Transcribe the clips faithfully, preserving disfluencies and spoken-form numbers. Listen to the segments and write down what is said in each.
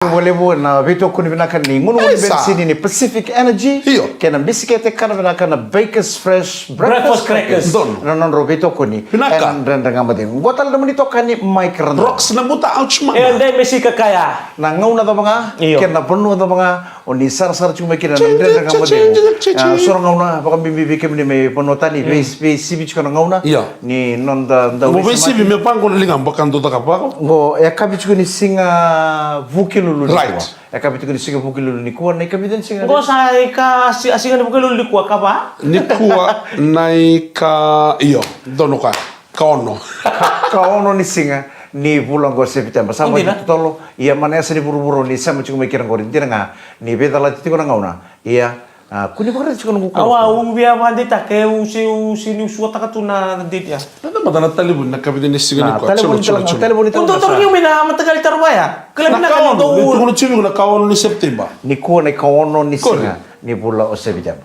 Vakalevu na veitokoni vinaka ni gunugunu, e sa, benisini ni Pacific Energy. Io. Kei na bisikete kana vinaka na Bakers Fresh Breakfast Breakfast Crackers. Crackers. Donu. Na nodrau veitokoni. Vinaka. Ena Dredre Ga Mo Cegu. Qo tale na mani tokani Mike Randa. Rocks na buta, ouch mama. E, dai mesi kakaya. Na gauna cava ga, io, kei na vanua cava ga o ni sarasara tiko mai kina na Dredre Ga Mo Cegu. Chinchi, chinchi, chinchi. A, so na gauna vakabibi vei kemuni mai vanua tani, mm, vei, veisivi tiko na gauna. Io. Ni noda dau, mo veisivi me vaqo na liga, baka dau caka vaqo. Qo e yakavi tiko ni siga Vukelulu nikua. Right. E yakavi tiko ni siga Vukelulu nikua, na ikavica ni siga? Qo sa ika, si-, a siga ni Vukelulu nikua, ka va? Nikua na ika, io, donu ka, ka ono. Ka, ka ono ni siga ni vula qo Sepiteba. Sa vaka totolo, ia, mai na yasa ni vuravura ni sema tiko mai kina qori. Dina ga ni veicalati tiko na gauna. Ia, a, kua ni vakaraici tiko noqu koro. Awa, au via vakadeitaka, e, au se, au se ni suataka tu na date ya. Na mata na talevoni na ikavica ni siga nikua. Talevoni tale ga, talevoni tale ga. Dou tarogi au mai na mataqali taro vaya. Kila vinaka na dou. Nikua na ika ono ni Sepiteba. Nikua na ika ono ni siga ni vula o Sepiteba.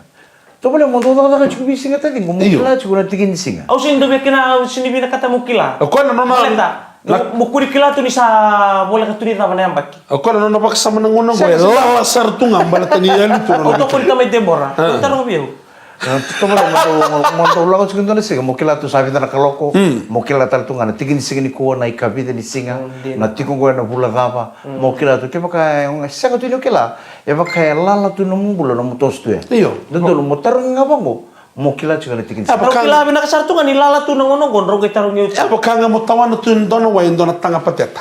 Tovolea mo dou cakacaka tiko veisiga taciqu, mo kila tiko na tiki ni siga. Au se ni dou via kina, au se ni vinakata mo kila. O koya na nona. Baleta mo kua ni kila tu ni sa voleka tu ni cava na yabaki. O koya na nona vakasama na gauna qo, e lala sara tu ga baleta ni yali tu na. Au tokoni tamai Debora. Au taroga vei au. Tovolea mo dou, mo dou lako tiko dua na siga, mo kila tu sa vica na kaloko, mo kila tale tu ga na tiki ni siga nikua, na ikavica ni siga, na tiko qo ena vula cava, mo kila tu. Kevaka e sega tu ni o kila, e vaka e lala tu na nomu bula, nomu toso tu ya. Io. Dodonu mo tarogi ga vaqo, mo kila tiko na tiki ni siga. Drau kila vinaka sara tu ga ni lala tu na gauna qo, drau qai tarogi au tiko. E vaka ga mo tawana tu e dua na wai, e dua na taga pateta.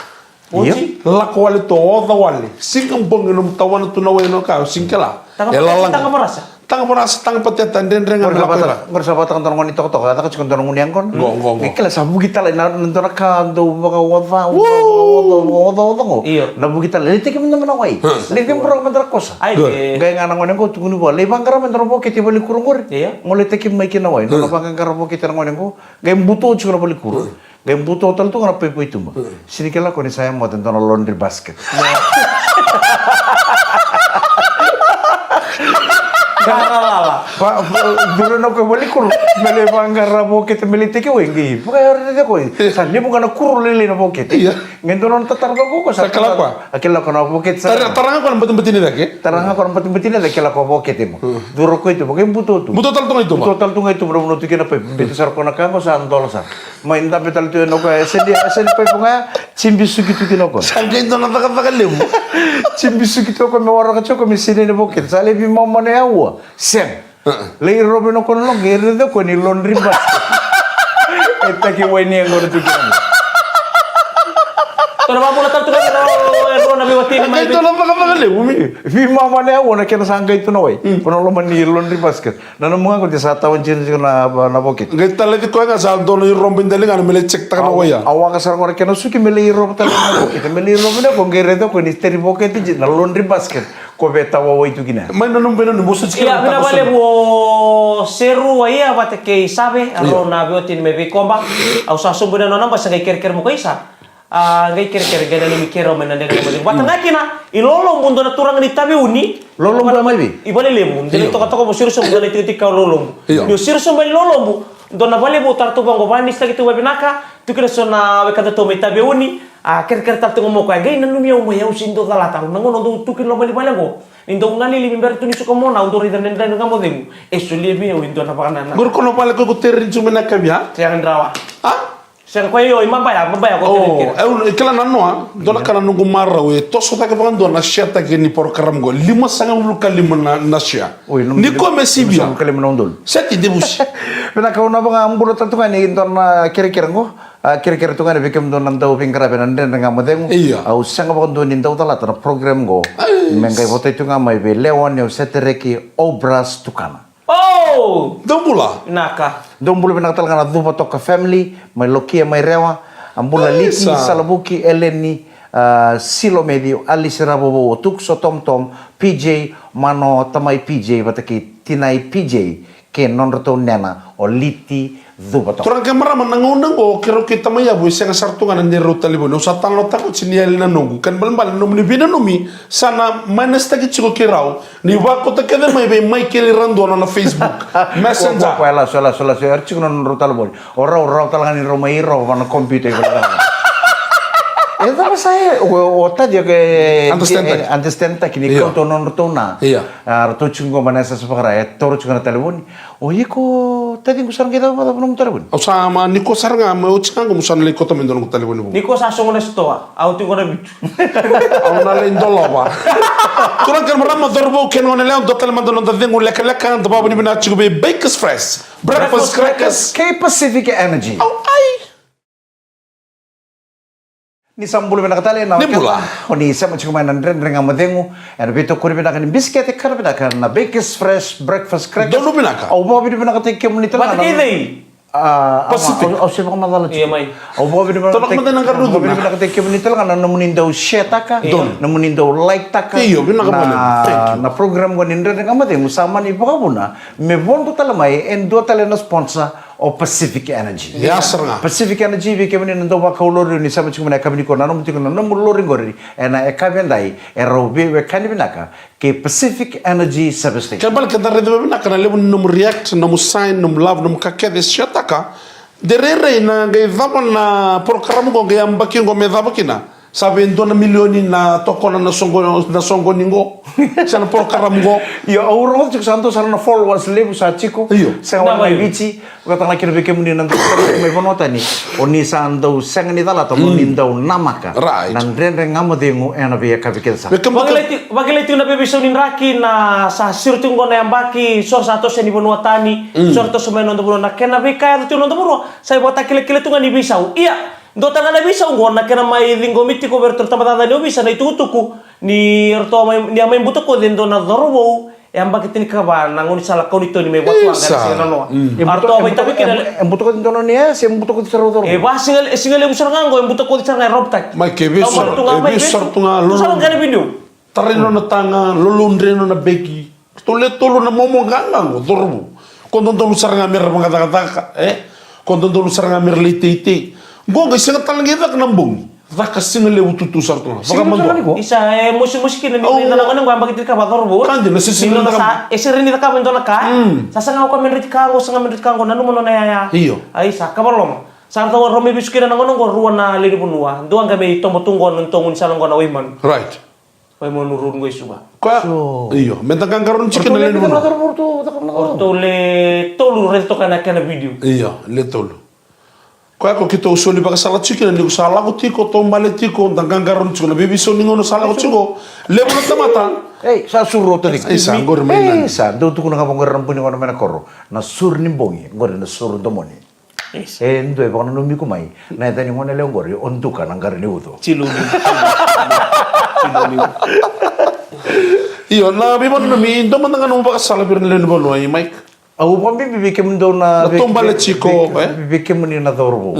Io. Lako wale tu, oca wale. Siga bogi nomu tawana tu na wai, na ka o sega ni kila. E lala ga. Taga varasa. Taga varasa, taga pateta, dredre ga me lako i ra. Qori sa vata, qori sa vata dua na gone ni tokatoka, a caka tiko dua na gunu yaqona. Qo, qo, qo. Kila sa vuki tale na, na dua na ka dau vakaoca, oca, oca, oca, oca qo. Io. Na vuki tale, lai tekivu mada na wai. Lai tekivu mada na kosa. Ai, e. Qai ga na gone qo tukuni vua, lai vaqara mada na vokete i valenikuro qori. Io. Mo lai tekivu mai kina na wai. Nona vaqaqara vokete na gone qo. Qai buto tiko na valenikuro. Qai buto tale tu ga na paipai tuba. Sega ni kila ko ni sa yamote dua na laundry basket. Qara lala. Duri na ko e valenikuro me lai vaqara vokete me lai tekivu, qai vakayagataka ko. Sa levu ga na kuro lailai na vokete. Io. Qai dua na nona tatara vaqo, sa kila ko. A kila ko na vokete sa. Tara, tara ga ko na batibati ni cake. Tara ga ko na batibati ni cake, kila ko vokete mo. Duri ko i tuba, qai buto tu. Buto tale tu ga i tuba. Buto tale tu ga i tuba, na vanua tu kina paipai. Biuta sara ko na ka qo sa dola sara. Mai dabe tale tu ena koya, e sega ni, e sega ni paipo ga ya, jibi suki tu kina o koya. Sa qai dua na cakacaka levu. Jibi suki tu o koya me waraka tiko o koya me sinai na vokete. Sa lai veimama na aua. Sega. Lai rovi na koya na loqi, e raica o koya ni laundry basket. E taki wai ni yaqona tu kina. Tou na vakabula tale tu ga e rua na veiwatini mai. Qai dua na cakacaka levu, mi. Veimama na aua na kena sa qai tu na wai. Ko na loma ni laundry basket. Na nomu ga qo de sa tawa dina tiko na, na vokete. Qai taleci koya ga sa dua na irobo i dali ga me lai check taka na wai ya. A waqa sara qo na kena suki me lai irobo tale na vokete. Me lai irobo na ko qai raica ko ni teri vokete dina na laundry basket. Ko vei tawa wai tu kina. Mai na nomu, mai na nomu, mo sa tiko. Ia, vinaka vakalevu o Seru, a ia vata kei Save, a rau na veiwatini mai Veikoba. Au sa sobu na nona naba, sa qai kerekere mo koya isa. A, qai kerekere, qai nanumi keirau mai na Dredre Ga Mo Cegu. Vata ga kina i Lolobu, dua na turaga ni Taveuni. Lolobu mai vei? I Valelevu. Dua na itokatoka vou, siro sobu, dua na itikotiko i Lolobu. Io. Ni o siro sobu mai Lolobu, dua na vale vou, tara tu vaqo, vakanisitaki tu vavinaka. Tu kina so na wekadatou mai Taveuni. A, kerekere tale tu ga mo koya, qai nanumi au mai, au sega ni dau calata. Na gauna dou tu kina loma ni vale qo, ni dou galili me bera tu ni suka mona, au dau raica na Dredre Ga Mo Cegu. E solia vei au e dua na vakanananu. Qori ko na vale ko iko tereni tu mai na kavia? Sega ni rawa. A? Sega, koya io, i Mabaya, Mabaya ko tereni kina. O, e, au kila na noa, dua na ka na noqu marau, e toso cake vakadua na share taki ni program qo. Limasagavulu ka lima na, na share. Oi, ni ko me sivia. Limasagavulu ka lima na udolu. Seti devusi. Vinaka, au na vakabula tale tu ga ni dua na kerekere qo. A, kerekere tu ga ni vei kemudou na dau veiqaravi ena Dredre Ga Mo Cegu. Io. Au sega vakadua ni dau calata na program qo. Ai. Me qai votai tu ga mai vei Lewa ni au Setereki Obras Tukana. O! Dou bula. Vinaka. Dou bula vinaka tale ga na Cuva Toka family, mai Lokia, mai Rewa. A bula Liti, Salavuki, Eleni, a, Silo Matthew, Alisi Ravovo, Tukuso Tomtom, P J, Mano, tamai P J, vata kei tinai P J, kei nodratou nena, o Liti Cuva Toka. Turaga kei marama, na gauna qo, keirau kei tamai yavu, e sega sara tu ga na neirau talevoni. Au sa talanoataka oti ni yali na noqu. Kena ibalebale, na nomuni veinanumi, sa na minus taki tiko keirau. Ni vakauta kece mai vei Michael Radua na nona Facebook Messenger. Ko, ko, e lasu, e lasu, e lasu, era tiko na nodrau talevoni. O rau, rau tale ga ni rau mai rau vaka na computer i vale. E cava sa e o, o taci ke understand taki. Understand taki ni Io. Kauta o nodratou na. Io. A, ratou tiko qo mai na yasayasa vakara e taura tiko na talevoni. O iko taciqu sara qai cava, cava nomu talevoni? Au sa ma ni ko sara ga me oti ga qo mo sa na lai kauta mai dua noqu talevoni vou. Ni ko sa sogo na sitoa, au tiko na vitu. Au na lai dolava. Turaga kei na marama, cauravou kei na goneyalewa, dua tale mada na noda cegu lekaleka da vakavinavinaka tiko vei Bakers Fresh Breakfast Crackers. Kei Pacific Energy. Au ai. Ni sa bula vinaka tale na Ni bula. Keta, o ni sema tiko mai na Dredre Ga Mo Cegu ena veitokoni vinaka ni bisikete kana vinaka na Bakers Fresh Breakfast Crackers. Donu vinaka. Au vakavinavinakataki kemuni tale ga. Vata kei cei? A, Pacific. Au, au se vakamacala tiko. Ia mai. Au vakavinavinakataki, Tala mada na garudu na. Vakavinavinakataki kemuni tale ga na nomuni dau share taka. Io. Nomuni dau like taka. Io, vinaka vakalevu. Thank you. Na program qo ni Dredre Ga Mo Cegu sa mani vakavuna me vodo tale mai e dua tale na sponsor o Pacific Energy. Ia sara ga. Pacific Energy, vei kemuni na dau vakau lori, ni sema tiko mai na yakavi nikua na nomu tiko na nomu lori qori ena yakavi edai, e rau veiwekani vinaka kei Pacific Energy Service Station. Kena ibalebale ke da raica vinaka na levu ni nomu react, nomu shine, nomu love, nomu ka kece e share taka. De rairai na qai cava na porokaramu qo qai yabaki qo me cava kina. Sa vei dua na milioni na tokona na soqo, na soqoni qo. Se na porokaramu qo. Io, au rogoca tiko sa dua sara na followers levu sa tiko. Io. Sega walega ni Viti, vakataka na kena vei kemuni na dau mai vanua tani. O ni sa dau sega ni calata, mo ni dau namaka. Right. Na Dredre Ga Mo Cegu ena veiyakavi kece sara. Vakilai tiko, vakilai tiko na veiveisau ni draki, na sa siro tiko qo na yabaki, so ra sa toso yani vanua tani, so ra toso mai noda vanua, na kena veika yaco tiko noda vanua, sa ivakatakilakila tu ga ni veisau. Ia, dua tale ga na veisau qo na kena mai ciqomi tiko vei iratou na tabacakacaka ni ovisa na itukutuku ni ratou a mai, ni a mai butakoci e dua na cauravou e yabaki tinikava na gaunisala Kaunitoni mai Vatuwaqa ena siga nanoa. A ratou a mai tavi kina. E butakoci e dua na nona yaya se butakoci sara o cauravou? E vakasigale, e sigalevu sara ga qo, e butakoci sara ga, e robotaki. Mai ke vesu sara tu ga, e vesu sara tu ga, lolo. Sara ga na video. Tarai nona taga, lolodre nona beki. Ratou le tolu na momo qaqa qo, cauravou. Ko dodonu sara ga mera vakacakacaka, e? Ko dodonu sara ga mera lai teitei. Qo qai sega tale ga ni caka na bogi. Caka sigalevu tutu sara tu ga. Vakamadu. Isa, e mosimosi kina ni raica na gone qo yabaki tinikava, cauravou. Ka dina, se sega ni caka. E sega ni cakava e dua na ka. Sa saga o koya me dreti ka qo, saga me dreti ka qo, nanuma nona yaya. Io. Ai sa, ka vakaloloma. Sa ratou a rau mai vesu kina na gone qo rua na lewe ni vanua. Dua qai mai tobo tu qo na nodatou gaunisala qo na Waimanu. Right. Waimanu Road qo i Suva. Koya. Io, meda qaqarauni tiko na lewe ni vanua. O ratou le tolu, raica toka na kena video. Io, le tolu. Koya ko keitou soli vakasala tiko kina ni ko sa lako tiko, taubale tiko, da qaqarauni tiko na veiveisau ni gauna sa lako tiko. Levu na tamata. Ei, sa suru o tani. Ei, sa qori mai na. Ei, sa dau tukuna ga vaqori na buni gona mai na koro. Na suru ni bogi, qori na suru domoni. E dua e vakananumi iko mai na yaca ni gone lewa qori o Duka na Qara ni Ucu. Io, na veivakananumi, dua mada ga nomu vakasala vei ira na lewe ni vanua i Mike. Au vakabibi vei kemudou na taubale tiko, e? Vei kemuni na cauravou.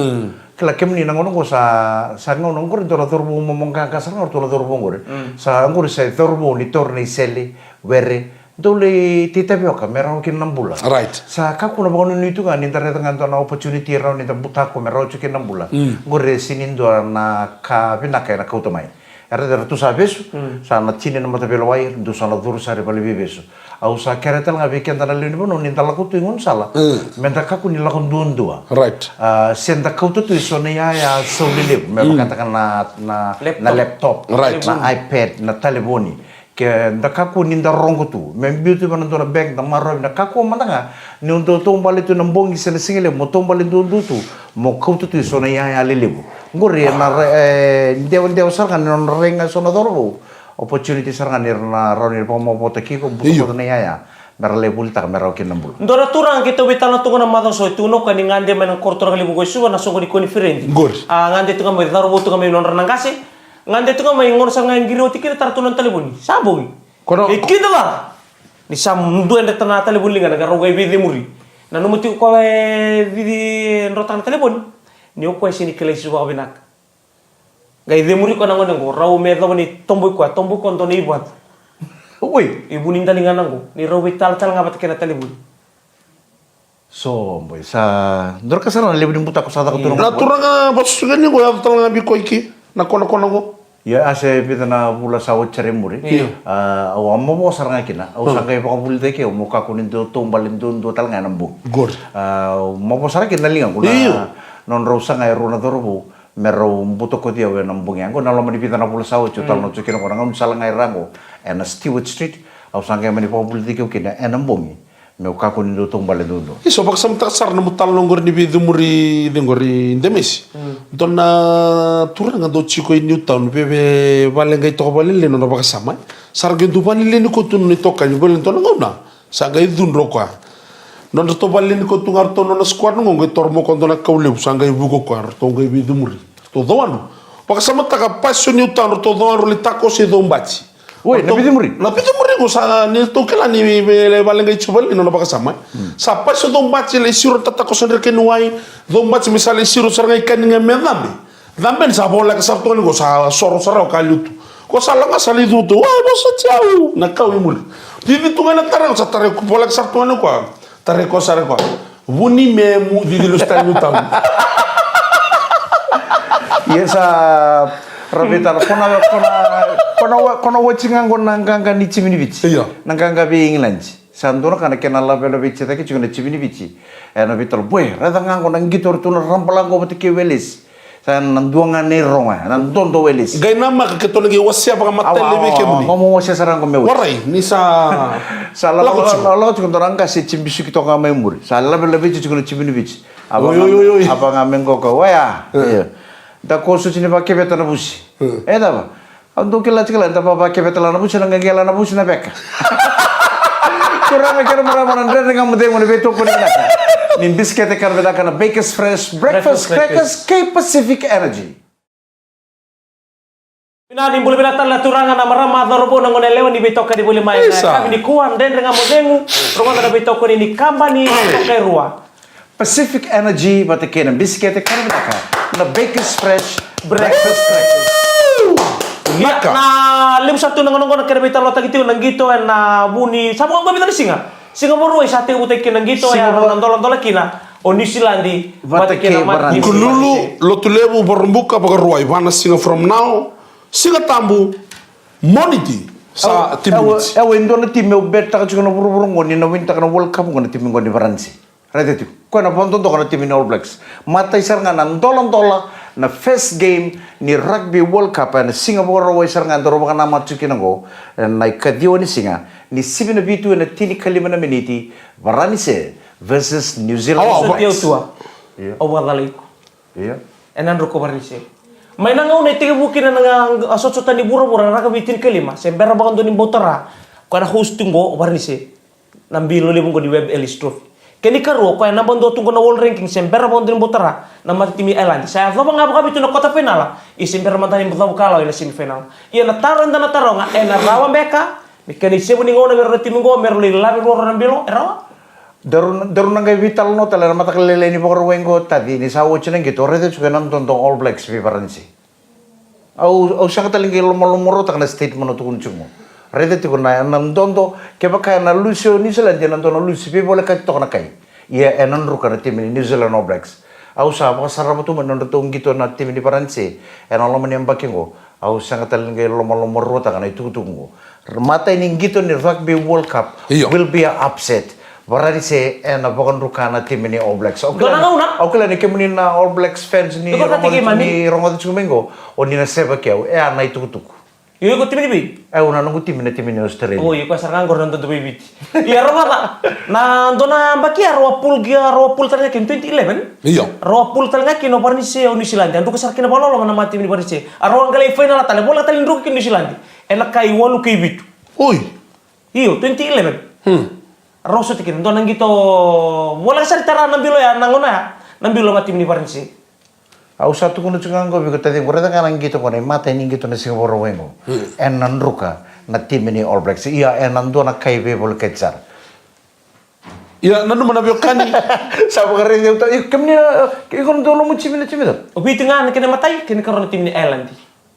Kila kemuni na gauna qo sa, sa gauna qori dua na cauravou momo qaqa sara ga o ratou na cauravou qori. Sa qori sa cauravou ni taura na isele, were, dau lai tei tavioka me rawa kina na bula. Right. Sa kakua na vakanuinui tu ga ni da raica ga dua na opportunity e rawa ni da butako me rawa tiko kina na bula. Qori e sega ni dua na ka vinaka ena kauta mai. E raica eratou sa vesu, sa na tini na mataveilewai, dou sa na curu sara i valeniveivesu. Au sa kerea tale ga vei keda na lewe ni vanua ni da lako tu i gaunisala. Me da kakua ni lako duadua. Right. A, se da kauta tu e so na iyaya sau lelevu me vakataka na, na, na laptop, na iPad, na talevoni. Ke da kakua ni da rogo tu me biu tu vei na dua na bank, da maroroya, na kakua mada ga ni o dau taubale tu na bogi se na sigalevu mo taubale duadua tu, mo kauta tu e so na iyaya lelevu. Qori e na ra-, e dewadewa sara ga ni nona rai ga e so na cauravou. Opportunity sara ga ni ra na rawa ni vakamavoataki iko, buta koto na iyaya me ra lai volitaka me rawa kina na bula. Dua na turaga keitou veitalanoa tu ga na macawa so, e tukuna o koya ni gade mai na koro turaga levu qo e Suva na soqo ni koniferedi. Qori. A, gade tu ga mai, cauravou tu ga mai nodra na qase. Gade tu ga mai, gauna sara ga e qiri oti kina, tara tu na nona talevoni. Sa bogi. Kono e kida cala ni sa dua e dreta na talevoni ligana, ka rau qai veicemuri. Nanuma tiko o koya e cici e drotaka na talevoni ni o koya e sega ni kilai Suva vakavinaka. Qai cemuri koya na gone qo, rau me yacova ni tobo i koya, tobo i koya dua na ivoca. Oi, i vu ni daligana qo ni rau veitalatala ga vata kei na talevoni. So boy, sa dua na ka sara na levu ni butako sa caka tu na turaga. Vasusuga ni qo yaco tale ga vei koya i ke na konakona qo. Ia, a se vica na vula sa oti sara i muri. Io. A, au a mavoa sara ga kina, au sa qai vakavulitaki au mo kakua ni dau taubale duadua tale ga ena bogi. Qori. A, au mavoa sara kina na ligaqu na nodrau saga e rua na cauravou. Me rau butakoci au ena bogi qo, na loma ni vica na vula sa oti, au talanoa tiko kina qo, na gauna sa lagai ra qo ena Stewart Street, au sa qai mani vakavulici au kina ena bogi. Meu kakua ni dau taubale duadua. Isa, au vakasamataka sara na nomu talanoa qori ni veicumuri qori, Demesi. Dua na turaga dau tiko i Newtown, veve vale qai toka valele nona vakasama. Sa ra qai dau valele ni koya tu nona itokani, vale dua na gauna. Sa qai cudru o koya. Nodratou valele ni koya tu ga ratou nona squad qo, qai toro mai o koya dua na kau levu, sa qai vuka o koya, ratou qai veicumuri. Ratou cawadru. Vakasamataka pasi o Newtown, ratou cawadru lai takoso i Caubaji. Oi, na veicumuri? Na veicumuri qo sa ni ratou kila ni vale qai tiko vale nona vakasama. Sa pasi o Caubaji lai siro tatakoso drekeni wai. Caubaji me sa lai siro sara ga i kani ga me cabe. Cabe ni sa voleka sara tu ga ni qo sa soro sara o ka liu tu. Ko sa laga sa lai cutu. Wa, vosoti au. Na kau i muri. Cici tu ga na tara, sa tara ko voleka sara tu ga ni koya. Tara ko sara ko. Vuni me mu cici lusi tani tamu. Ia sa ravitala, kona, kona, kona, kona watch ga qo na qaqa ni timi ni Viti. Io. Na qaqa vei England. Sa dua na ka na kena lavelaveti cake tiko na timi ni Viti. E na veitalanoa, boy, raica ga qo na qito ratou na rabala qo vata kei Welesi. Sa na dua ga na irogo, na dodo Welesi. Qai namaka keitou na qai wasea vakamatale vei kemuni. Qo mo wasea sara qo me Welesi. Warai, ni sa sa lako tiko. Lako tiko dua na qase timi suki toka mai muri. Sa lavelaveti tiko na timi ni Viti. Oi, oi, oi, oi. Ava ga me qo ka, oya. Io. Da ko suti ni vakeveta na vusi. E cava? Au dau kila tiko la, da vavakeveta la na vusi, na qaqela na vusi na veka. Turaga kei na marama, na Dredre Ga Mo Cegu na veitokoni vinaka ni bisikete kana vinaka na Bakers Fresh Breakfast Crackers kei Pacific Energy. Vinaka ni bula vinaka tale na turaga, na marama, cauravou, na gone yalewa ni veitokani voli mai na yakavi nikua, Dredre Ga Mo Cegu, rogoca na veitokoni ni kabani toka e rua. Pacific Energy vata kei na bisikete kana vinaka na Bakers Fresh Breakfast Crackers. Ia, na levu sara tu na gauna qo na kena veitalanoataki tiko na qito ena vu ni, sa vaka qo e vica na siga. Siga Vakarauwai sa tekivutaki kina na qito, e rau na doladola kina o Niusiladi vata kei na Varanise. Honolulu, Lotulevu, Vakaraubuka, Vakarauwai, va na siga from now, Siga Tabu, Moniti, sa timi ni Viti. Ewa, e dua na timi au bettaka tiko na vuravura qo ni na winitaka na World Cup qo na timi qo ni Varanise. Raica tiko. Koya na vakadodoka na timi ni All Blacks. Matai sara ga na doladola na first game ni Rugby World Cup ena Siga Vakarauwai sara ga, daru vakanamata tiko kina qo ena ikaciwa ni siga ni sivi na vitu ena tinikalima na miniti, Varanise versus New Zealand All Blacks. Au vakacalai iko. Io. Ena druka o Varanise. Mai na gauna e tekivu kina na sotasota ni vuravura na rakavi tinikalima, se bera vakadua ni bau tara, koya na host tu qo o Varanise. Na bilo levu qo ni Webb Ellis Trophy. Kena ikarua, koya e naba dua tu qo na world ranking, se bera vakadua ni bau tara na matatimi Ireland. Sa yacova ga vakavitu na quarter final, ia se bera mada ni bau cavuka ena semi final. Ia na taro eda na taroga, ena rawa beka, me kena isevu ni gauna vei rau na timi qo me rau lai lave ruarua na bilo, e rawa? Daru, daru na qai veitalanoa tale ena mataka lailai ni Vakarauwai qo, Taci, ni sa oti na qito, raica tiko ena dodo All Blacks vei Varanise. Au, au sega tale ni qai lomalomaruataka na statement au tukuna tiko qo. Raica tiko na, na dodo, kevaka ena lusi o New Zealand, ena dua na lusi veivolekati toka na kai. Ia ena druka na timi ni New Zealand All Blacks. Au sa vakasarava tu mai na nodratou qito na timi ni Varanise ena loma ni yabaki qo. Au sega tale ni qai lomalomaruataka na itukutuku qo. Matai ni qito ni Rugby World Cup will be a upset. Varanise ena vakadruka na timi ni All Blacks. Au kila ni kemuni na All Blacks fans ni rogoca tiko mai qo, o ni na seva keu, e a na itukutuku. Io, iko timi ni vei? Au na noqu timi na timi ni Australia. O, iko sara ga qori na dodo vei Viti. Ia rogoca, na dua na yabaki a rau a pul, a rau a pul tale ga kina twenty eleven. Io. Rau a pul tale ga kina o Varanise o Niusiladi. A druka sara kina vakaloloma na matatimi ni Varanise. A rau a qai lai final tale, voleka tale ni druka kina Niusiladi. Ena kai walu kei vitu. Oi. Io, twenty eleven. Rau sota kina, dua na qito, voleka sara ni tara na bilo ya, na gauna ya, na bilo na timi ni Varanise. Au sa tukuna tiko ga qo vei iko, Taci, qo raica ga na qito qo, na imatai ni qito na Siga Vakarauwai qo. Ena druka na timi ni All Blacks. Ia, ena dua na kai veivolekati sara. Ia, nanuma na veiwekani. Sa vakaraici au, Taci, iko, kemuni na, iko na dau lomu timi na timi cava? O Viti ga na kena imatai, kena ikarua na timi ni Ireland.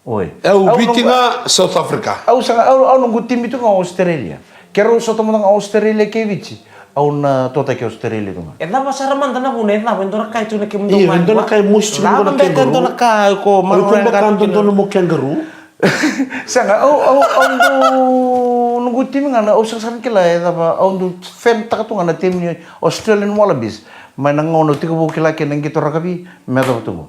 Oi. E, au Viti ga, South Africa. Au sega, au, au noqu timi tu ga o Australia. Ke rau sota mada ga Australia kei Viti, au na totaki Australia tu ga. E cava sara mada na vuna, e cava, e dua na ka e tu na kemudou ga. Io, e dua na ka e mosi tu ga na kangaroo. Cava beka e dua na ka ko maroroya ga tu kina. Oi, ko beka dodonu mo kangaroo. Sega, au, au, au dau, noqu timi ga na, au sega sara ni kila e cava, au dau fan-taka tu ga na timi ni Australian Wallabies. Mai na gauna au tekivu kila kina na qito rakavi, me yacova tu qo.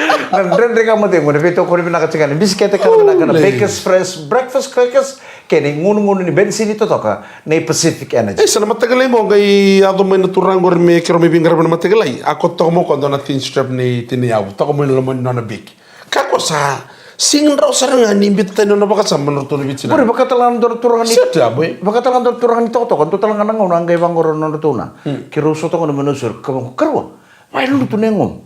Na dredre ga mate gone, veitokoni vinaka tiko ga ni bisikete, kala vinaka na Holy. Bakers Fresh Breakfast Crackers, kei na igunugunu ni benisini totoka nei Pacific Energy. E, sa na mataka lailai mo qai yaco mai na turaga qori me keirau mai veiqaravi na mataka lailai. A koto toka mo ko dua na thin strip ni tini yavu. Toka mai na loma ni nona biki. Ka ko sa sega drau sara ga ni biuta tani nona vakasama na ratou na viti na. Qori vakatala ga na dua na turaga ni. Sio tu ya, boy. Vakatala ga na dua na turaga ni tokatoka, dua tala ga na gauna a qai vaqoro na nodratou na. Hmm. Keirau sota gona mai na usori, ka vaqo, karua. Mai lutu na yagomu.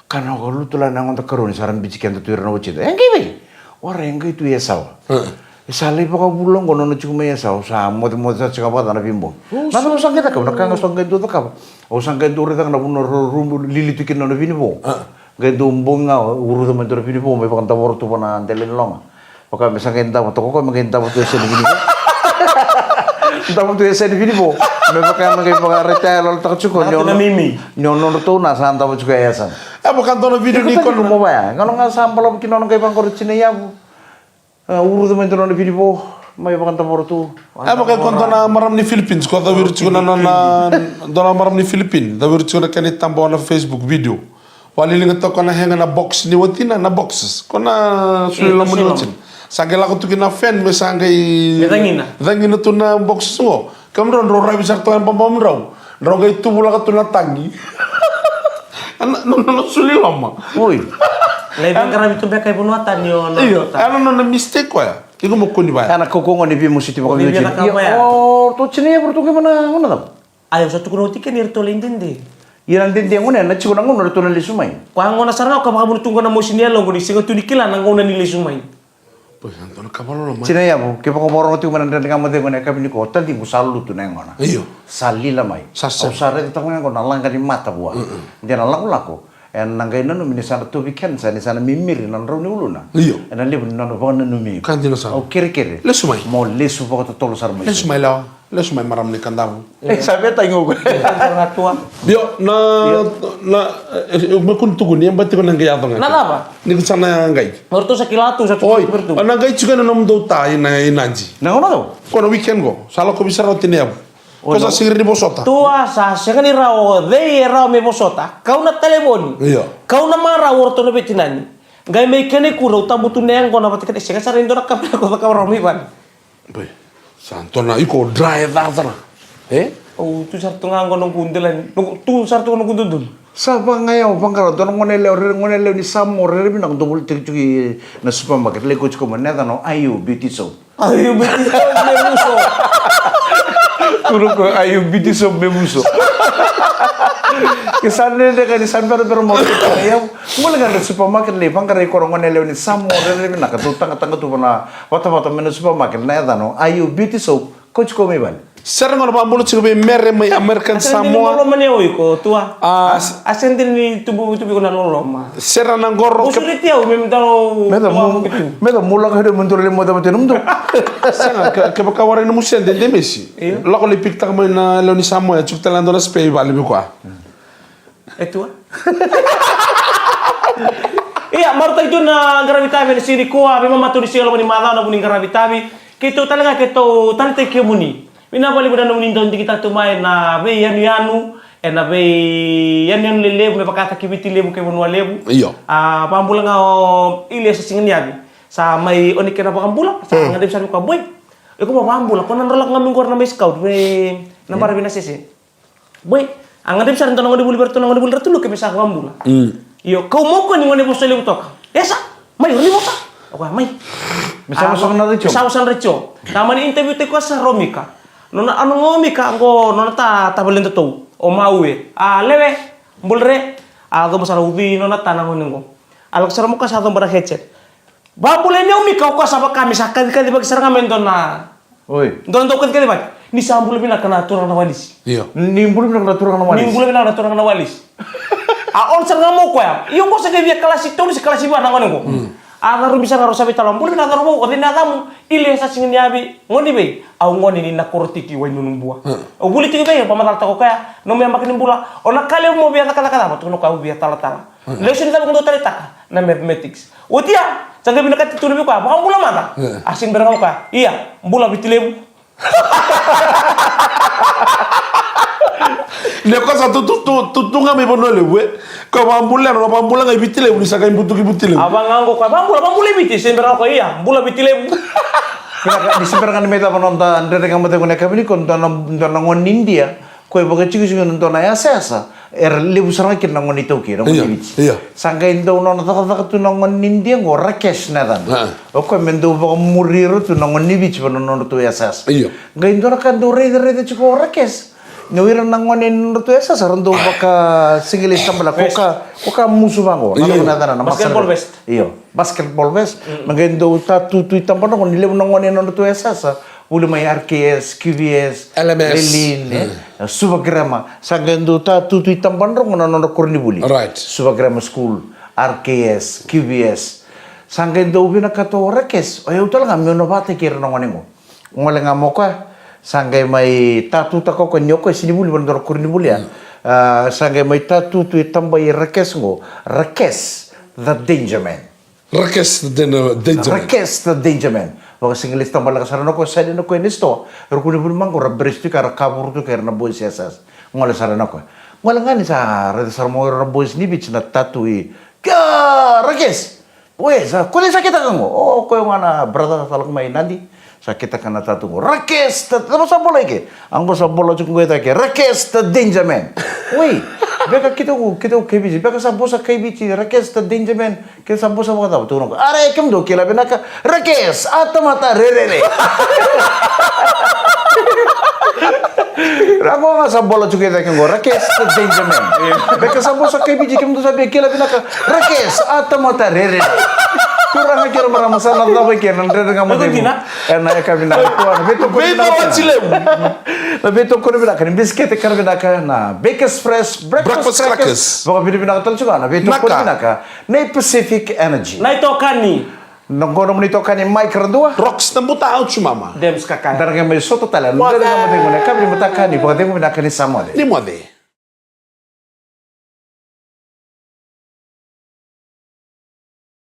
Ka na ko lutu la na yagoda karua ni sa ra biuti keda tu ira na watida. E qai vei? Wara e qai tu e Yasawa. Hmm. E sa lai vakavula qo nona tiko mai Yasawa, sa mocemoce sa tiko vata na veibogi. Na cava sa qai cakava, na ka ga sa qai dau cakava. Au sa qai dau raica ga na vanua rau lili tu kina nona vinivo. Ah. Qai dau bogi ga, uruca mai dua na vinivo, mai vakadavora tu va na dela ni loga. Vaka me sa qai davo toka koya, me qai davo tu e yasa ni vinivo. Davo tu e yasa ni vinivo. Me vaka me qai vakaraitaka yaloyalotaka tiko, ni o nodratou na sa davo tiko e yasana. E vaka dua na video ni kono. Mo vaya, qalo ga sa balavu kina nona qai vaqoro tina yavu. A, uruca mai dua nona vinivo, mai vakadavora tu. E vaka ko dua na marama ni Philippines, ko caviri tiko na nona, dua na marama ni Philippines, caviri tiko na kena itaba na Facebook video. Valiliga toka na hega na box ni watina, na boxes. Ko na suli loma ni watina. Sa qai lako tu kina fan, me sa qai cagina. Cagina tu na boxes qo. Kemudrau, drau ravi sara toka e babamudrau. Drau qai tuvulaka tu na tagi. Ana nona soli loma. Oi. Lai veiqaravi tu beka i vanua tani o na. Io, ana nona mistake koya. Iko mo koni vaya. Ana kaukauwa ni veimusuti vakaviuti. Veiqaravi vaya. O ratou tinai ya, ratou qai vana gona cava? Ai, au sa tukuna oti kina ni ratou lai dede. Ia na dede gona na tiko na gauna ratou na lesu mai. Koya gona sara ga ka vakavuna tu gona mosi ni yaloqu ni sega tu ni kila na gauna ni lesu mai. Boy, Antona, ka valolo mai. Tina yavu, ke vakavakarorogo tiko mai na Dredre Ga Mo Cegu ena yakavi nikua, o taciqu sa lutu na yagona. Io. Sa lila mai. Sa sega. Au sa raica toka ga qo na laga ni mata vua. Mm-mm. De na lakolako, ena qai nanumi ni sa na tovi kensa, ni sa na mimiri na drau ni uluna. Io. Ena levu ni nona vakananumi. Ka dina sara. Au kerekere. Lesu mai. Mo lesu vakatotolo sara mai. Lesu mai, Lewa. Lesu mai, marama ni Kadavu. E, sa veta i gauka. Io, na, na, e, me kua ni tukuni, e bati ko na qai yaco ga. Na cava? Ni ko sa na qai. O ratou sa kila tu, sa tu. Oi, tu. Na qai tiko ena nomudou ta i na, i Nadi. Na gauna cava? Ko na weekend ko, sa lako vei sara o Tineyavu. Ko sa sega ni vosota. Tua, sa sega ni rawa, o cei e rawa me vosota. Kau na talevoni. Io. Kau na marau o ratou na veitinani. Qai mai kena ikuri, au tabu tu na yaqona vata kei na, sega sara ni dua na ka me ko cakava rawa mai vale. Boy, sa dua na iko dra e cakacaka. E? Au tu sara tu ga qo noqu delani. Noqu, tu sara tu ga noqu dodonu. Sa vagayawa, vaqara, dua na gone yalewa, rere, gone yalewa ni Samoa, rere vinaka, dou voli tiki tiki na supermarket, lai kauti koya mai, na yacana o Ayu Beauty Soap. Ayu Beauty Soap me muso. Turu ko Ayu Beauty Soap me muso. Ke sa dredre ga ni sa berabera mo kaya. Gole ga na supermarket lai vaqarai koya na gone yalewa ni Samoa, rere vinaka, dou taqataqa tu vana vatavata mai na supermarket, na yacana o Ayu Beauty Soap, kauti koya mai vale. Sera gona, vakabula tiko vei Mere mai American Samoa. A sega ni loloma ni o iko, Tua. A, a sega ni tubu, tubu iko na loloma. Sera na qoro. Usuriti au me dau. Me da mu-, me da mula ga de mo dau le mo da mo te num do. Sega, ke, kevaka warai nomu sede, de mesi. Io. Lako lai pikitaka mai na lewe ni Samoa, e tiko tale na dua na spare i vale vei koya. E Tua. Ia, marautaki tu na qaravi tavi ena siga nikua, veimama tu ni siga loma ni macawa na vu ni qaravi tavi. Keitou tale ga, keitou taleitaki kemuni. Vinaka vakalevu na nomuni dau digitaka tu mai na veiyanuyanu, ena veiyanuyanu lelevu me vakataki Viti Levu kei Vanua Levu. Io. A, vakabula ga o Iliesa Siginiavi. Sa mai o ni kena vakabula, sa gadrevi sara vei koya, Boi. Iko mo vakabula, ko na dro lako ga mai qori na mai scout, vei na bara vei na sese. Boi, a gadrevi sara dua na gonevuli vei ratou na gonevuli ra tolu ke me sa vakabula. Mm. Io, kau mo kua ni gone vosa levu toka. Esa, mai, o ni vosa. O koya, mai. Me sa vosa na retio. Me sa vosa na retio. Sa mani interview tiko sa Romika. Nona, a, nona Romika, qo nona ta, tavale datou. O Maue. A, lewe, bula re. A, coba sara uci nona ta na gone qo. A lako sara mo ka sa coba na headset. Vakabula yani o Mika, o koya sa vaka me sa kacikacivaki sara ga me dua na. Oi. Dua na dau kacikacivaki. Ni sa bula vinaka na turaga na walisi. Io. Ni bula vinaka na turaga na walisi. Ni bula vinaka na turaga na walisi. A on sara ga mo koya. Io, qo sa qai via kalasi tolu se kalasi va na gone qo. Mm. A carubi sara ga rau sa veitalanoa. Bula vinaka cauravou, o cei na yacamu? Iliesa Siginiavi, gone vei? Au gone ni Nakorotiki, Wainunubua. Mm. Au vuli tiko vei, au vakamacalataka o koya nomu yabaki ni bula. O na ka levu mo via cakacaka cava? Tukuna o koya au via talatala. Mm. Lesoni cava ko dau taleitaka? Na mathematics. Oti ya, sa qai vinakati tu na vei koya, vakabula mada. Yeah. A sega ni bera ga o koya. Ia, bula Viti Levu. Ni o koya sa tu, tu, tu, tu, tu ga mai Vanua Levu, e. Koya vakabula, na vakabula ga i Viti Levu, ni sa qai butuki Viti Levu. A vaka ga o koya, vakabula, vakabula i Viti, sega ni bera ga o koya, ia, bula Viti Levu. Ni sega ni bera ga ni mai cava noda Dredre Ga Mo Cegu ena yakavi nikua, dua na, dua na gone ni Idia. Koya e vakatikotiko ena dua na yasayasa, era levu sara ga kina na gone iTaukei, na gone ni Viti. Io, io. Sa qai dau nona cakacaka tu na gone ni Idia qo, Rakesh na yacana. A. O koya me dau vakamuri ira tu na gone ni Viti vei na nodratou yasayasa. Io. Qai dua na ka dau raica, raica tiko o Rakesh. Ni o ira na gone ni nodratou yasayasa, era dau vakasigileti tabana, ko ka, ko ka musu vaqo. Io. Na yacana na basketball vest. Io. Basketball vest, mm, me qai dau tatutu i tabana qo ni levu na gone ena nodratou yasayasa, vuli mai R K S, Q V S, L M S, Lelean, e, mm, Suva Grammar, sa qai dau tatutu i tabana qo na nodra koronivuli. Right. Suva Grammar School, R K S, Q V S. Sa qai dau vinakata o Rakesh, o yau tale ga meu na vakataki ira na gone qo. Gole ga mo koya, sa qai mai tatutaka o koya ni o koya sega ni vuli vua na dua na koronivuli ya. Mm. A, sa qai mai tatutu e taba i Rakesh qo, Rakesh the Danger Man. Rakesh the Dan-, Danger Man. Rakesh the Danger Man. Vakasigileti tabaleka sara na koya, sa dina koya ni sitoa. Era kune vuli maqo, ra beresi tu kei, ra kavoro tu kei ira na boys S S. Gole sara na koya. Gole ga ni sa raica sara mo ira na boys ni Viti na tatu i. Kia, Rakesh! Oi, sa, ko cei sa kitaka qo? O, koya ga na brother sa lako mai Nadi. Sa kitaka na tatu qo. Rakesh, ta, ta, sa bola ike. Qo sa bola tiko qo i take. Rakesh the Danger Man. Oi. Beka keitou, keitou kai Viti, beka sa vosa kai Viti, Rakes the Danger Man, keitou sa vosa vakacava tu noqo. Are, kemudou kila vinaka, Rakes, a tamata rerere. Rako ga sa bola tu kei cake qo, Rakes the Danger Man. Beka sa vosa kai Viti, kemudou sa via kila vinaka, Rakes, a tamata rerere. Turaga kei na marama sa na cava i kena, rere ga mo. Ena eka vinaka, kua na veitokoni vinaka. Na veitokoni vinaka ni bisikete kara vinaka na Bakers Fresh Breakfast Crackers. Vakavinavinaka tale tiko ga na veitokoni vinaka nei Pacific Energy. Na itokani. Na qo nomuni itokani Mike Radua. Rocks na buta au tu mama. Dems Kakaya. Dara qai mai sota tale. Dara qai mai cegu na eka vinaka ni vakacegu vinaka ni sa moce. Ni moce.